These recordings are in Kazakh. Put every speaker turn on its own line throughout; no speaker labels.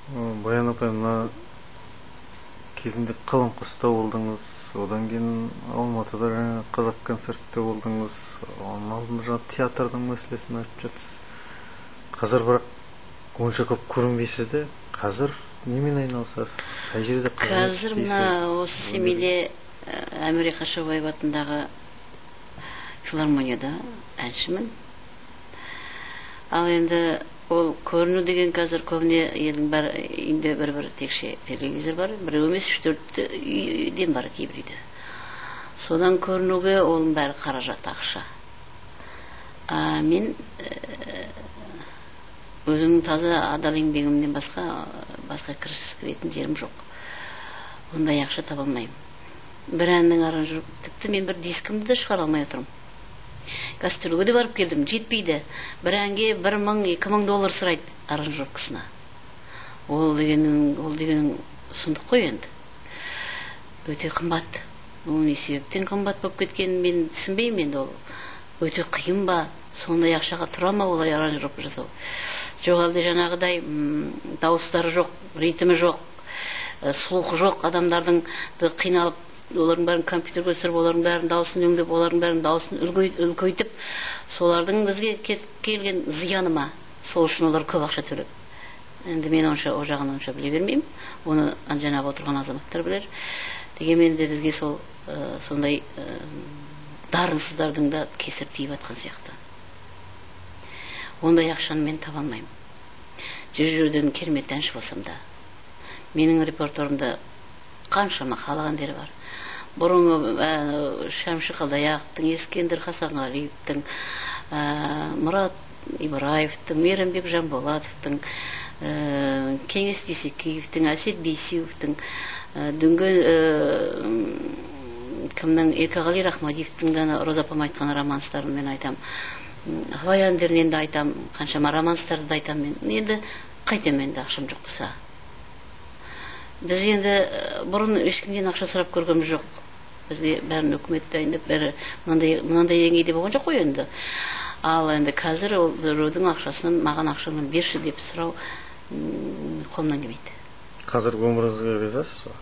Баян апай, мына кезінде Қаламқаста болдыңыз, одан кейін Алматыда жаңа қазақ концертте болдыңыз, оның алдында жаңа театрдың мәселесін айтып жатсыз. Қазір бірақ онша көп көрінбейсіз де, қазір немен айналысасыз? Қай жерде қызмет
Қазір мына
істейсіз?
осы Семейде Әміре Қашаубаев атындағы филармонияда әншімін. Ал енді ол көріну деген қазір көбіне елдің бәрі үйінде бір-бір текше телевизор бар, біреу емес, үш-төрт үйден бар кейбір үйде. Содан көрінуге оның бәрі қаражат, ақша. Мен өзімнің таза адал еңбегімнен басқа кіріс кіретін жерім жоқ. Ондай ақша таба алмаймын. Бір әннің аранжировка, тіпті мен бір дискімді де шығара алмай отырмын. Гастрольге де барып келдім, жетпейді. Бір әнге бір мың, екі мың доллар сұрайды аранжировкасына. Ол дегенің сұмдық қой енді. Өте қымбат. Ол не себептен қымбат болып кеткенін мен түсінбеймін енді ол. Өте қиын ба? Сондай ақшаға тұра ма олай аранжировка жасау? Жоқ әлде жаңағыдай, дауыстары жоқ, ритмі жоқ, слухы жоқ адамдардың қиналып, олардың бәрін компьютерге түсіріп, олардың бәрін дауысын өңдеп, олардың бәрін дауысын үлкейтіп, солардың бізге келген зияны ма? Сол үшін олар көп ақша төлеп. Енді мен ол жағын онша біле бермеймін. Оны жаңағы отырған азаматтар білер. Дегенмен де бізге сондай дарынсыздардың да кесір тиіп жатқан сияқты. Ондай ақшаны мен таба алмаймын. Жүз жерден керемет әнші болсам да. Менің репертуарымда қаншама халық әндері бар. Бұрынғы Шәмші Қалдаяқовтың, Ескендір Хасанғалиевтің, Мұрат Ибраевтың, Мейрамбек Жанболатовтың, Кеңес Дүйсекеевтің, Әсет Бейсеуовтің, дүнгі кімнің, Еркеғали Рахмадиевтің де Роза апам айтқан романстарын мен айтам. Абай әндерінен де айтам, қаншама романстарды да айтам мен. Енді қайтем енді ақшам жоқ болса. Біз енді бұрын ешкімнен ақша сұрап көргеніміз жоқ. Бізге бәрін үкімет дайындап, бәрі мынандай деңгейде болған жоқ қой енді. Ал енді қазір ол біреудің ақшасынан маған ақшаны берші деп сұрау қолымнан келмейді.
Қазір өміріңізге ризасыз ба?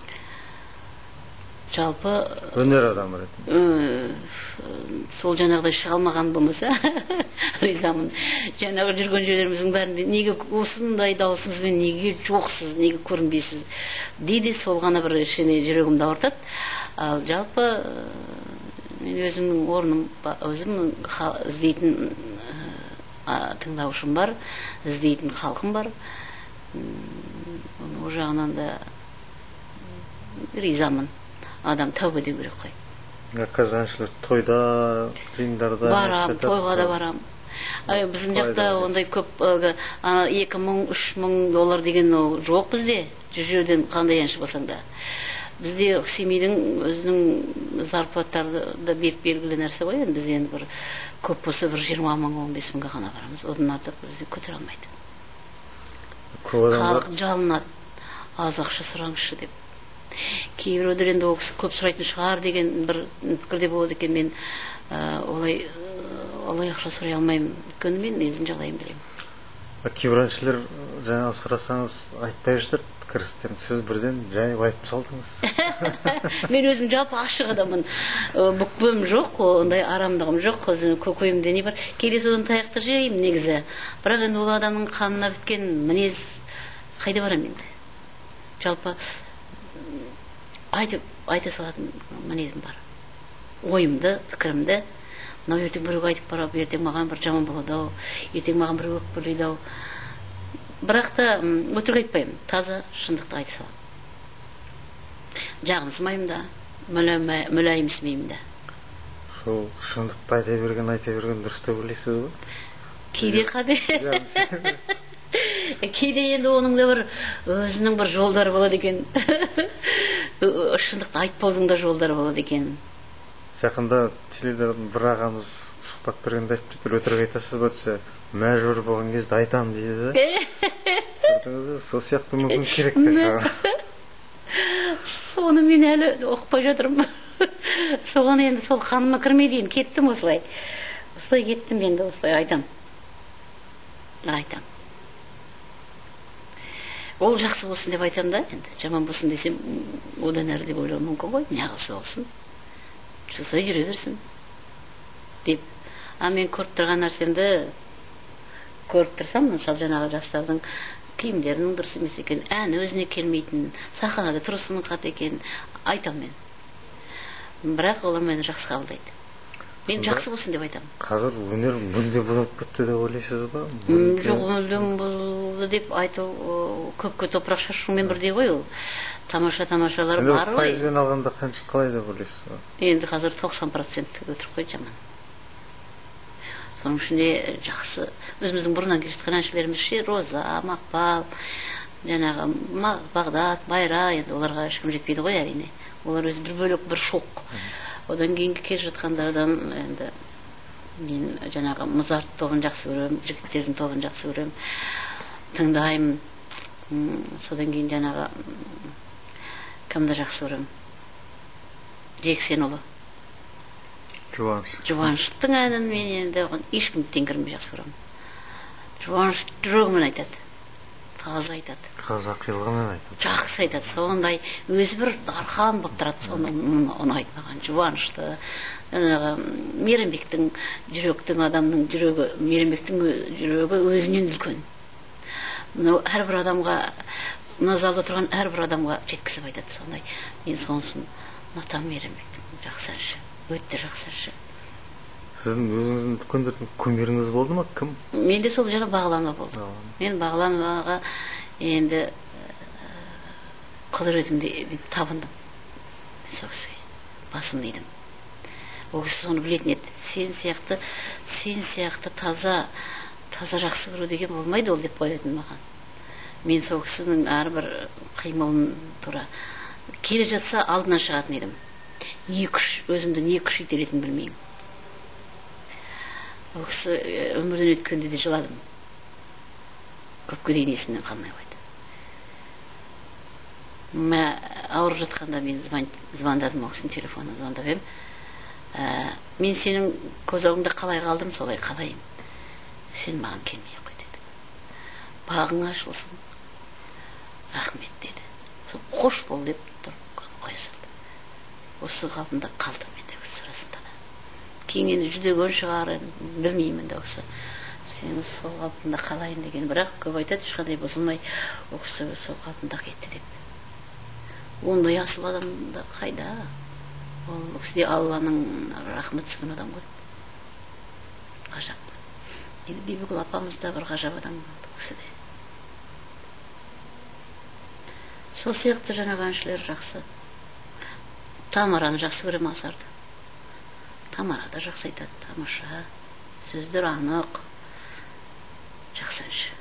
Жалпы,
өнер адамы ретінде.
Сол жаңағыдай шыға алмаған болмаса ризамын. Жаңағы жүрген жерлеріміздің бәрінде неге осындай дауысыңызбен неге жоқсыз, неге көрінбейсіз дейді, сол ғана бір ішіне жүрегімді ауыртады. Ал жалпы мен өзімнің орным, өзімнің іздейтін тыңдаушым бар, іздейтін халқым бар. Ол жағынан да ризамын. Адам тәубе деу керек қой.
Қазір әншілер тойда, жиындарда
Барам,
ән айтып
тойға да
жатады.
барам. Ай, біздің
Тойда
жақта
да.
ондай көп, екі мың, үш мың доллар деген ол жоқ бізде. Жүз жерден қандай әнші болсаң да. Бізде Семейдің өзінің зарплаттары да белгілі нәрсе ғой енді. Бізде енді бір көп болса бір жиырма мың, он бес мыңға ғана барамыз. Одан артық бізде көтере алмайды.
Көп адамдар
Халық жалынады, аз ақша сұраңызшы деп. Кейбіреулер енді ол кісі көп сұрайтын шығар деген бір пікірде болады екен. Мен олай ақша сұрай алмаймын. Өйткені мен өзімнің жағдайымды білемін.
Кейбір әншілер жаңа сұрасаңыз айтпай жатыр кірістерін, сіз бірден жайып айтып салдыңыз.
Мен өзім жалпы ашық адаммын. Бүкпем жоқ, ондай арамдығым жоқ, өзімнің көкейімде не бар. Кейде содан таяқты жеймін негізі. Бірақ енді ол адамның қанына біткен мінез, қайда барамын енді. Жалпы айта салатын мінезім бар. Ойымды, пікірімді. Мынау ертең біреуге айтып барып, ертең маған бір жаман болады ау, ертең маған біреу өкпелейді ау. Бірақ та өтірік айтпаймын, таза шындықты айта саламын. Жағынсымаймын да, мүләйімсімеймін де.
Сол шындықты айта берген, айта берген дұрыс деп ойлайсыз ба?
Кейде қате. Кейде енді оның да бір өзінің бір жолдары болады екен. Шындықты айтпаудың да жолдары болады екен.
Жақында теледидардан бір ағамыз сұхбат бергенде айтып жатыр, өтірік айтасыз ба десе, мәжбүр болған кезде айтамын дейді да. Көрдіңіз бе? Сол сияқты мүмкін керек те шығар.
Соны мен әлі ұқпай жатырмын. Соған енді сол қаныма кірмей дейін кеттім осылай. Осылай кеттім енді, осылай айтам. Айтам. Ол жақсы болсын деп айтамын да, енді жаман болсын десем, одан әрі деп ойлауым мүмкін ғой, неғылса болсын, солай жүре берсін деп. А мен көріп тұрған нәрсемді көріп тұрсам, мысалы жаңағы жастардың киімдерінің дұрыс емес екен, әні өзіне келмейтін, сахнада тұрысының қате екенін айтамын мен. Бірақ олар мені жақсы қабылдайды. Мен жақсы болсын деп айтамын.
Қазір өнер мүлде бұзылып кетті деп ойлайсыз ба?
Жоқ, мүлдем бұзылды деп айту көпке топырақ шашумен бірдей ғой ол. Тамаша-тамашалар бар ғой.
Пайызбен алғанда қанша қалай деп ойлайсыз?
Енді қазір 90% өтірік қой жаман. Соның ішінде жақсы өзіміздің бұрыннан келе жатқан әншілеріміз ше, Роза, Мақпал, жаңағы Бағдат, Байра, енді оларға ешкім жетпейді ғой әрине. Олар өзі бір бөлек бір шоқ. Одан кейінгі келе жатқандардан енді мен жаңағы Музарт тобын жақсы көремін, жігіттердің тобын жақсы көремін, тыңдаймын. Содан кейін жаңағы кімді жақсы көремін? Жексенұлы.
Жұбаныш.
Жұбаныштың әнін мен енді оған ешкім теңгермей жақсы көремін. Жұбаныш жүрегімен айтады, таза айтады.
Қазақилығымен айтады.
Жақсы айтады, сондай өзі бір дархан болып тұрады, соны ұнайды маған Жұбанышты. Жаңағы Мейрамбектің жүректің адамның жүрегі, Мейрамбектің жүрегі өзінен үлкен. Мынау әрбір адамға, мына залда тұрған әрбір адамға жеткізіп айтады сондай. Мен сонысын ұнатамын Мейрамбектің, жақсы әнші, өте жақсы әнші.
Сіздің өзіңіздің үлкендердің кумиріңіз болды ма? Кім?
Менде сол жаңа Бағланова болды. Мен Бағлановаға енді құдіретімді табындым. Мен сол кісіге басымды идім. Ол кісі соны білетін еді. Сен сияқты, сен сияқты таза, таза жақсы көру деген болмайды ол деп қоятын маған. Мен сол кісінің әрбір қимылын тура келе жатса алдынан шығатын едім. Не күш, өзімді не күш итеретінін білмеймін. Ол кісі өмірден өткенде де жыладым. Көпке дейін есімнен қалмай қойды. Мә, ауырып жатқанда мен звондадым, ол кісінің телефонына звондап едім. Мен сенің көз алдыңда қалай қалдым, солай қалайын. Сен маған келмей қой деді. Бағың ашылсын. Рахмет деді. Сол қош бол деп тұрып қоя салды. Осы қалпында қалдым мен де расында да. Кейін енді жүдеген шығар, білмеймін де осы. Сен сол қалпында қалайын деген, бірақ көп айтады, ешқандай бұзылмай, ол кісі сол қалпында кетті деп. Ондай асыл адамдар қайда? Ол кісі де Алланың рахметі түскен адам ғой. Ғажап. Енді Бибігүл апамыз да бір ғажап адам ол кісі де. Сол сияқты жаңағы әншілер жақсы. Тамараны жақсы көремін, Асарды. Тамара да жақсы айтады, тамаша, сөздер анық, жақсы әнші.